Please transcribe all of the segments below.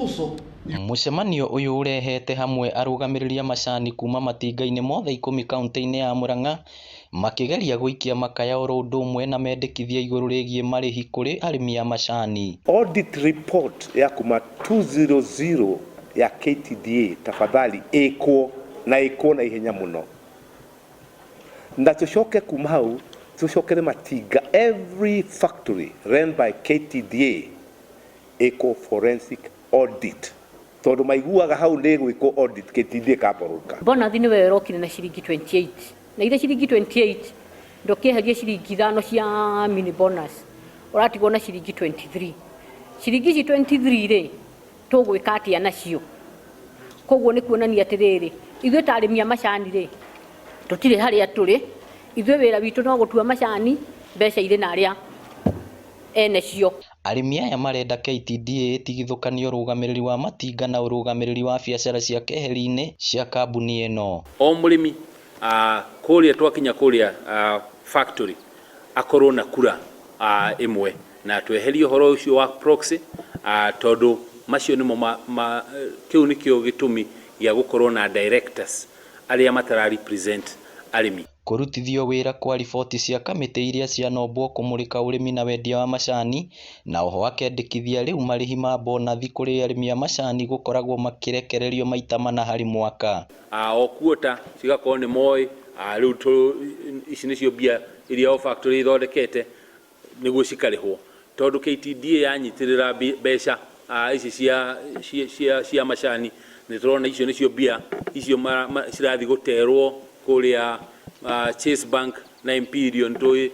Also, Mũcemanio ũyũ ũrehete hamwe arũgamĩrĩri a macani kuma matinga-inĩ mothe 10 kauntĩ-inĩ ya Murang'a makĩgeria gũikia makaya oro ũndũ ũmwe na mendekithia igũrũ rĩgiĩ marĩhi kũrĩ arĩmi a macani. Audit report ya kuma 200 ya KTDA tafadhali ĩkwo na ĩkwo na ihenya mũno, na tũcoke kuma hau tũcokere matinga every factory run by KTDA ĩkwo forensic audit, tondũ maiguaga hau nĩ gwĩkwo audit KTDA kaborũka. Bonus nĩwe ĩrokire na ciringi 28, na ithe ciringi 28 ndũkĩeherie ciringi 5 cia mini bonus, ũratigwo na ciringi 23. Ciringi ici 23 rĩ, tũgwĩka atĩa nacio? Koguo nĩ kuonania atĩrĩrĩ, ithuĩ ta arĩmi a macani rĩ, tũtirĩ harĩa tũrĩ. Ithuĩ wĩra witũ no gũtua macani, mbeca irĩ na arĩa ene cio. Arĩmi aya marenda KTDA ĩtigithũkanio ũrũgamĩrĩri wa matinga na ũrũgamĩrĩri wa biacara cia keheri-inĩ cia kambuni ĩno. O mũrĩmi kũrĩa twakinya kũrĩa factory akorwo na kura ĩmwe, na tweherie ũhoro ũcio wa proxy, tondũ macio nĩmo kĩu nĩkĩo gĩtũmi gĩa gũkorwo na directors arĩa matara represent arĩmi. Kũrutithio wĩra kwa riboti cia kamĩtĩ iria cianombwo kũmũrĩka ũrĩmi na wendia wa macani, na oho akendekithia rĩu marĩhi ma bonathi kũrĩ arĩmi a macani gũkoragwo makĩrekererio maita mana harĩ mwaka. O quarter cigakorwo nĩ moĩ rĩu ici nĩcio mbia iria o factory ithondekete nĩguo cikarĩhwo, tondũ KTDA yanyitĩrĩra mbeca ici cia macani, nĩ tũrona icio nĩcio mbia icio cirathiĩ gũterwo kũrĩa Chase Bank na Imperial. Nĩtũĩ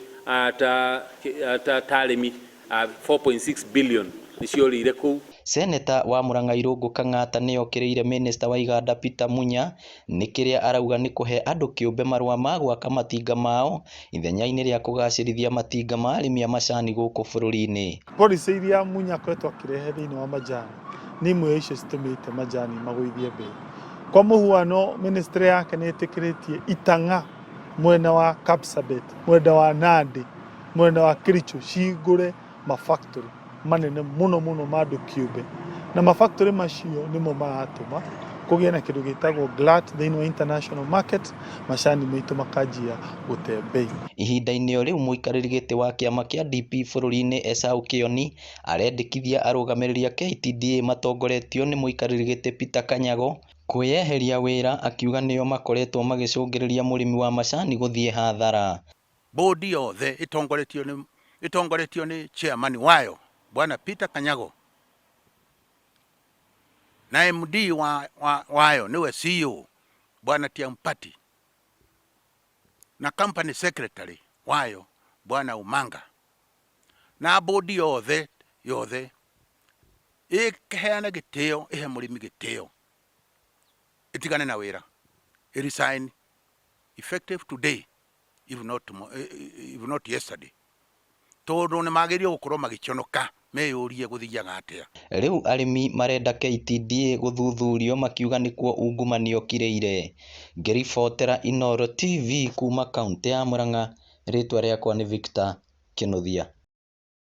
ta arĩmi 4.6 billion nĩciorĩire kũu. Seneta wa Murang'a Irũngũ Kang'ata nĩokĩrĩire minista wa iganda Peter Munya nĩ kĩrĩa arauga nĩ kũhe andũ kĩũmbe marũa ma gwaka matinga mao ithenya-inĩ rĩa kũgacĩrithia matinga ma arĩmi a macani gũkũ bũrũri-inĩ. Policy iria Munya akoretwo akĩrehe thĩinĩ wa majani nĩ imwe icio citũmĩte majani magũithie bei. Kwa mũhuano, ministry yake nĩ ĩtĩkĩrĩtie itang'a mwena wa Kapsabet, mwena wa Nandi, mwena wa Kericho cihingũre mafactory manene mũno mũno ma andũ kĩũmbe, na mafactory macio nĩmo maratũma kũgĩe na kĩndũ gĩtagwo glut thĩinĩ wa international market, macani maitũ makanjia gũte bei. Ihinda-inĩ o rĩu, mũikarĩri gĩtĩ wa kĩama kĩa DP bũrũri-inĩ Esau Kĩoni arendekithia arũgamĩrĩri a KTDA matongoretio nĩ mũikarĩri gĩtĩ Peter Kanyago kwĩyeheria wĩra, akiuga nĩo makoretwo magĩcũngĩrĩria mũrĩmi wa macani gũthiĩ hathara. Bodi yothe ĩtongoretio nĩ chairman wayo Bwana Peter Kanyago na MD wayo nĩwe CEO Bwana Tiampati na company secretary wayo Bwana Umanga, na bodi yothe yothe ĩheane gĩtĩo, ĩhe mũrĩmi gĩtĩo, ĩtigane na wĩra, ĩresign effective today, if not, if not yesterday, tondũ nĩ magĩrĩirwo gũkorwo magĩconoka meyũrie gũthiaga atĩa. Rĩu arĩmi marenda KTDA gũthuthurio makiuga nĩkuo ungumania ũkirĩire. Ngĩribotera Inooro TV kuma kaũntĩ ya Murang'a, rĩtwa rĩakwa nĩ Victor Kĩnuthia.